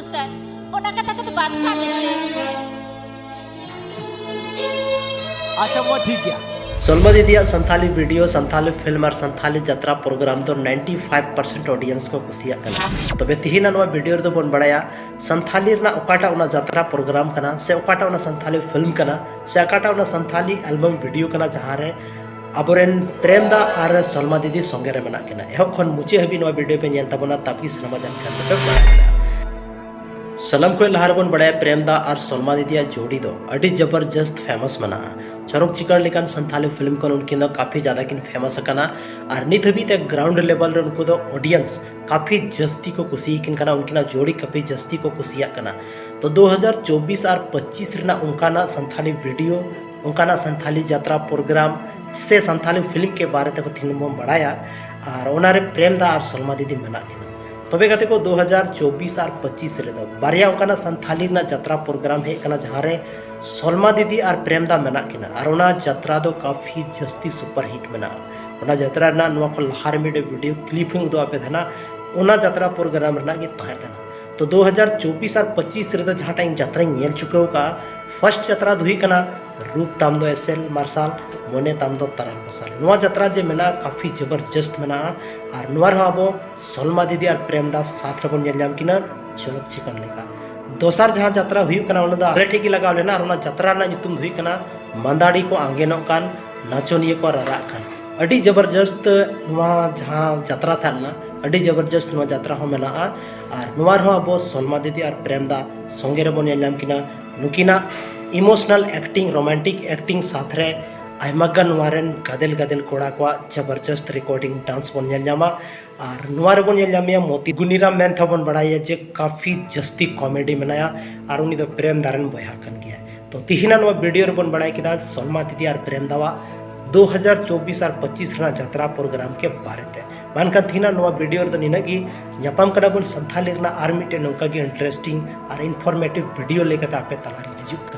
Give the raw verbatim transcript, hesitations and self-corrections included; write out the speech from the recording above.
ᱥᱟᱨ, ᱚᱱᱟ ᱠᱟᱛᱷᱟ ᱠᱚᱫᱚ ᱵᱟᱫ ᱠᱟᱜ ᱢᱮᱥᱮ᱾ ᱟᱪᱪᱷᱟ ᱢᱟ ᱴᱷᱤᱠ ᱜᱮᱭᱟ᱾ ᱥᱚᱞᱢᱟ ᱫᱤᱫᱤᱭᱟᱜ ᱥᱟᱱᱛᱷᱟᱞᱤ ᱵᱷᱤᱰᱤᱭᱳ, ᱥᱟᱱᱛᱷᱟᱞᱤ ᱯᱷᱤᱞᱢ ᱟᱨ ᱥᱟᱱᱛᱷᱟᱞᱤ ᱡᱟᱛᱨᱟ ᱯᱨᱳᱜᱨᱟᱢ ᱫᱚ ninety five percent audience ᱠᱚ ᱠᱩᱥᱤᱭᱟᱜ ᱠᱟᱱᱟ᱾ ᱛᱚᱵᱮ ᱛᱤᱦᱤᱧᱟᱜ ᱱᱚᱣᱟ ᱵᱷᱤᱰᱤᱭᱳ ᱨᱮᱫᱚ ᱵᱚᱱ ᱵᱟᱲᱟᱭᱟ ᱥᱟᱱᱛᱷᱟᱞᱤ ᱨᱮᱱᱟᱜ ᱚᱠᱟᱴᱟᱜ ᱚᱱᱟ ᱡᱟᱛᱨᱟ ᱯᱨᱳᱜᱨᱟᱢ ᱠᱟᱱᱟ ᱥᱮ ᱚᱠᱟᱴᱟᱜ ᱚᱱᱟ ᱥᱟᱱᱛᱷᱟᱞᱤ ᱯᱷᱤᱞᱢ ᱠᱟᱱᱟ ᱥᱮ ᱚᱠᱟᱴᱟᱜ ᱚᱱᱟ ᱥᱟᱱᱛᱷᱟᱞᱤ ᱮᱞᱵᱟᱢ ᱵᱷᱤᱰᱤᱭᱳ ᱠᱟᱱᱟ ᱡᱟᱦᱟᱸ ᱨᱮ ᱟᱵᱚᱨᱮᱱ ᱯᱨᱮᱢ ᱫᱟ ᱟᱨ ᱥᱚᱞᱢᱟ ᱫᱤᱫᱤ ᱥᱚᱸᱜᱮ ᱨᱮ ᱢᱮᱱᱟᱜ ᱠᱤᱱᱟ᱾ ᱮᱦᱚᱵ ᱠᱷᱚᱱ ᱢᱩᱪᱟᱹᱫ ᱦᱟᱹᱵᱤᱡ ᱱᱚᱣᱟ ᱵᱷᱤᱰᱤᱭᱳ ᱯᱮ ᱧᱮᱞ ᱛᱟᱵᱚᱱᱟ, ᱛᱟᱵᱤ ᱥᱟᱱᱟᱢᱟ ᱡᱟᱱᱠᱟᱨ ᱫᱚᱯᱮ ᱵᱟᱲᱟᱭ ᱫᱟᱲᱮᱭᱟᱜᱼᱟ᱾ ᱥᱟᱱᱟᱢ ᱠᱷᱚᱱ ᱞᱟᱦᱟ ᱨᱮᱵᱚᱱ ᱵᱟᱲᱟᱭᱟ ᱯᱨᱮᱢ ᱫᱟ ᱟᱨ ᱥᱚᱞᱢᱟ ᱫᱤᱫᱤᱭᱟᱜ ᱡᱳᱰᱤ ᱫᱚ ᱟᱹᱰᱤ ᱡᱚᱵᱚᱨᱡᱚᱥᱛ ᱯᱷᱮᱢᱟᱥ ᱢᱮᱱᱟᱜᱼᱟ᱾ ᱪᱚᱨᱚᱠ ᱪᱤᱠᱟᱹᱲ ᱞᱮᱠᱟᱱ ᱥᱟᱱᱛᱷᱟᱞᱤ ᱯᱷᱤᱞᱢ ᱠᱷᱚᱱ ᱩᱱᱠᱤᱱ ᱫᱚ ᱠᱟᱯᱷᱤ ᱡᱟᱫᱟ ᱠᱤᱱ ᱯᱷᱮᱢᱟᱥ ᱟᱠᱟᱱᱟ ᱟᱨ ᱱᱤᱛ ᱦᱟᱹᱵᱤᱡ ᱛᱮ ᱜᱨᱟᱣᱩᱱᱰ ᱞᱮᱵᱮᱞ ᱨᱮ ᱩᱱᱠᱩ ᱫᱚ ᱚᱰᱤᱭᱮᱱᱥ ᱠᱟᱯᱷᱤ ᱡᱟᱹᱥᱛᱤ ᱠᱚ ᱠᱩᱥᱤᱭᱟᱠᱤᱱ ᱠᱟᱱᱟ, ᱩᱱᱠᱤᱱᱟᱜ ᱡᱳᱰᱤ ᱠᱟᱯᱷᱤ ᱡᱟᱹᱥᱛᱤ ᱠᱚ ᱠᱩᱥᱤᱭᱟᱜ ᱠᱟᱱᱟ᱾ ᱛᱚ ᱫᱩ ᱦᱟᱡᱟᱨ ᱪᱚᱵᱵᱤᱥ ᱟᱨ ᱯᱚᱸᱪᱤᱥ ᱨᱮᱱᱟᱜ ᱚᱱᱠᱟᱱᱟᱜ ᱥᱟᱱᱛᱷᱟᱞᱤ ᱵᱷᱤᱰᱤᱭᱳ, ᱚᱱᱠᱟᱱᱟᱜ ᱥᱟᱱᱛᱷᱟᱞᱤ ᱡᱟᱛᱨᱟ ᱯᱨᱳᱜᱨᱟᱢ ᱥᱮ ᱥᱟᱱᱛᱷᱟᱞᱤ ᱯᱷᱤᱞᱢ ᱠᱮ ᱵᱟᱨᱮ ᱛᱮ ᱛᱮᱦᱮᱧ ᱵᱚᱱ ᱵᱟᱲᱟᱭᱟ᱾ ᱟᱨ ᱚᱱᱟᱨᱮ ᱯᱨᱮᱢ ᱫᱟ ᱟᱨ ᱥᱚᱞᱢᱟ ᱫᱤᱫᱤ ᱢᱮᱱᱟᱜ ᱠᱤᱱᱟ᱾ ᱛᱚᱵᱮ ᱜᱟᱛᱮ ᱠᱚ, ᱫᱩ ᱦᱟᱡᱟᱨ ᱪᱚᱵᱵᱤᱥ ᱟᱨ ᱯᱚᱸᱪᱤᱥ ᱨᱮᱫᱚ ᱵᱟᱨᱭᱟ ᱚᱱᱠᱟᱱᱟᱜ ᱥᱟᱱᱛᱷᱟᱞᱤ ᱨᱮᱱᱟᱜ ᱡᱟᱛᱨᱟ ᱯᱨᱳᱜᱨᱟᱢ ᱦᱮᱡ ᱠᱟᱱᱟ ᱡᱟᱦᱟᱸ ᱨᱮ ᱥᱚᱞᱢᱟ ᱫᱤᱫᱤ ᱟᱨ ᱯᱨᱮᱢ ᱫᱟ ᱢᱮᱱᱟᱜ ᱠᱤᱱᱟ᱾ ᱟᱨ ᱚᱱᱟ ᱡᱟᱛᱨᱟ ᱫᱚ ᱠᱟᱯᱷᱤ ᱡᱟᱹᱥᱛᱤ ᱥᱩᱯᱟᱨ ᱦᱤᱴ ᱢᱮᱱᱟᱜᱼᱟ᱾ ᱚᱱᱟ ᱡᱟᱛᱨᱟ ᱨᱮᱱᱟᱜ ᱱᱚᱣᱟ ᱠᱷᱚᱱ ᱞᱟᱦᱟ ᱨᱮ ᱢᱤᱫᱴᱮᱱ ᱵᱷᱤᱰᱤᱭᱳ ᱠᱞᱤᱯ ᱦᱚᱸᱧ ᱩᱫᱩᱜ ᱟᱯᱮ ᱛᱟᱦᱮᱱᱟ, ᱚᱱᱟ ᱡᱟᱛᱨᱟ ᱯᱨᱳᱜᱨᱟᱢ ᱨᱮᱱᱟᱜ ᱜᱮ ᱛᱟᱦᱮᱸ ᱠᱟᱱᱟ᱾ ᱛᱚ ᱫᱩ ᱦᱟᱡᱟᱨ ᱪᱚᱵᱵᱤᱥ ᱟᱨ ᱯᱚᱸᱪᱤᱥ ᱨᱮᱫᱚ ᱡᱟᱦᱟᱸᱴᱟᱜ ᱤᱧ ᱡᱟᱛᱨᱟᱧ ᱧᱮᱞ ᱪᱩᱠᱟᱹᱣ ᱠᱟᱜᱼᱟ, ᱯᱷᱟᱨᱥᱴ ᱡᱟᱛᱨᱟ ᱫᱚ ᱦᱩᱭᱩᱜ ᱠᱟᱱᱟ ᱨᱩᱯ ᱛᱟᱢ ᱫᱚ ᱮᱥᱮᱞ ᱢᱟᱨᱥᱟᱞ, ᱢᱚᱱᱮ ᱛᱟᱢ ᱫᱚ ᱛᱟᱨᱟᱞ ᱢᱟᱨᱥᱟᱞ᱾ ᱱᱚᱣᱟ ᱡᱟᱛᱨᱟ ᱡᱮ ᱢᱮᱱᱟᱜᱼᱟ, ᱠᱟᱯᱷᱤ ᱡᱚᱵᱚᱨᱡᱚᱥᱛ ᱢᱮᱱᱟᱜᱼᱟ᱾ ᱟᱨ ᱱᱚᱣᱟ ᱨᱮᱦᱚᱸ ᱟᱵᱚ ᱥᱚᱞᱢᱟ ᱫᱤᱫᱤ ᱟᱨ ᱯᱨᱮᱢ ᱫᱟ ᱥᱟᱛᱷ ᱨᱮᱵᱚᱱ ᱧᱮᱞ ᱧᱟᱢ ᱠᱤᱱᱟ ᱪᱚᱨᱚᱠ ᱪᱤᱠᱟᱹᱲ ᱞᱮᱠᱟ᱾ ᱫᱚᱥᱟᱨ ᱡᱟᱦᱟᱸ ᱡᱟᱛᱨᱟ ᱦᱩᱭᱩᱜ ᱠᱟᱱᱟ, ᱚᱱᱟ ᱫᱚ ᱟᱞᱮ ᱴᱷᱮᱡ ᱜᱮ ᱞᱟᱜᱟᱣ ᱞᱮᱱᱟ ᱟᱨ ᱚᱱᱟ ᱡᱟᱛᱨᱟ ᱨᱮᱱᱟᱜ ᱧᱩᱛᱩᱢ ᱫᱚ ᱦᱩᱭᱩᱜ ᱠᱟᱱᱟ ᱢᱟᱱᱫᱟᱲᱤ ᱠᱚ ᱟᱸᱜᱮᱱᱚᱜ ᱠᱟᱱ, ᱱᱟᱪᱚᱱᱤᱭᱟᱹ ᱠᱚ ᱨᱟᱨᱟᱜ ᱠᱟᱱ᱾ ᱟᱹᱰᱤ ᱡᱚᱵᱚᱨᱡᱚᱥᱛ ᱱᱚᱣᱟ ᱡᱟᱦᱟᱸ ᱡᱟᱛᱨᱟ ᱛᱟᱦᱮᱸ ᱞᱮᱱᱟ, ᱟᱹᱰᱤ ᱡᱚᱵᱚᱨᱡᱚᱥᱛ ᱱᱚᱣᱟ ᱡᱟᱛᱨᱟ ᱦᱚᱸ ᱢᱮᱱᱟᱜᱼᱟ᱾ ᱟᱨ ᱱᱚᱣᱟ ᱨᱮᱦᱚᱸ ᱟᱵᱚ ᱥᱚᱞᱢᱟ ᱫᱤᱫᱤ ᱟᱨ ᱯᱨᱮᱢ ᱫᱟ ᱥᱚᱸᱜᱮ ᱨᱮᱵᱚᱱ ᱧᱮᱞ ᱧᱟᱢ ᱠᱤᱱᱟ᱾ ᱱᱩᱠᱤᱱᱟᱜ ᱤᱢᱳᱥᱚᱱᱟᱞ ᱮᱠᱴᱤᱝ, ᱨᱳᱢᱟᱱᱴᱤᱠ ᱮᱠᱴᱤᱝ ᱥᱟᱛᱷ ᱨᱮ ᱟᱭᱢᱟ ᱜᱟᱱ ᱱᱚᱣᱟ ᱨᱮᱱ ᱜᱟᱫᱮᱞ ᱜᱟᱫᱮᱞ ᱠᱚᱲᱟ ᱠᱚᱣᱟᱜ ᱡᱚᱵᱚᱨᱡᱚᱥᱛ ᱨᱮᱠᱚᱨᱰᱤᱝ ᱰᱟᱱᱥ ᱵᱚᱱ ᱧᱮᱞ ᱧᱟᱢᱟ᱾ ᱟᱨ ᱱᱚᱣᱟ ᱨᱮᱵᱚᱱ ᱧᱮᱞ ᱧᱟᱢᱮᱭᱟ ᱢᱚᱛᱤ ᱜᱩᱱᱤᱨᱟᱢ ᱢᱮᱱ ᱛᱮᱦᱚᱸ ᱵᱚᱱ ᱵᱟᱲᱟᱭᱟ ᱡᱮ ᱠᱟᱯᱷᱤ ᱡᱟᱹᱥᱛᱤ ᱠᱚᱢᱮᱰᱤ ᱢᱮᱱᱟᱭᱟ ᱟᱨ ᱩᱱᱤ ᱫᱚ ᱯᱨᱮᱢ ᱫᱟ ᱨᱮᱱ ᱵᱚᱭᱦᱟ ᱠᱟᱱ ᱜᱮᱭᱟᱭ᱾ ᱛᱚ ᱛᱤᱦᱤᱧᱟᱜ ᱱᱚᱣᱟ ᱵᱷᱤᱰᱤᱭᱳ ᱨᱮᱵᱚᱱ ᱵᱟᱲᱟᱭ ᱠᱮᱫᱟ ᱥᱚᱞᱢᱟ ᱫᱤᱫᱤ ᱟᱨ ᱯᱨᱮᱢ ᱫᱟᱣᱟᱜ ᱫᱩ ᱦᱟᱡᱟᱨ ᱪᱚᱵᱵᱤᱥ ᱟᱨ ᱯᱚᱸᱪᱤᱥ ᱨᱮᱱᱟᱜ ᱡᱟᱛᱨᱟ ᱯᱨᱳᱜᱨᱟᱢ ᱠᱮ ᱵᱟᱨᱮᱛᱮ᱾ ᱢᱮᱱᱠᱷᱟᱱ ᱛᱤᱦᱤᱧᱟᱜ ᱱᱚᱣᱟ ᱵᱷᱤᱰᱤᱭᱳ ᱨᱮᱫᱚ ᱱᱤᱱᱟᱹᱜ ᱜᱮ᱾ ᱧᱟᱯᱟᱢ ᱠᱟᱱᱟ ᱵᱚᱱ ᱥᱟᱱᱛᱷᱟᱞᱤ ᱨᱮᱱᱟᱜ ᱟᱨ ᱢᱤᱫᱴᱮᱱ ᱱᱚᱝᱠᱟ ᱜᱮ ᱤᱱᱴᱟᱨᱮᱥᱴᱤᱝ ᱟᱨ ᱤᱱᱯᱷᱚᱨᱢᱮᱴᱤᱵᱷ ᱵᱷᱤᱰᱤᱭᱳ ᱞᱮᱠᱟᱛᱮ ᱟᱯᱮ ᱛᱟᱞᱟᱨᱤᱧ ᱦᱤᱡᱩᱜ ᱠᱟᱱᱟ᱾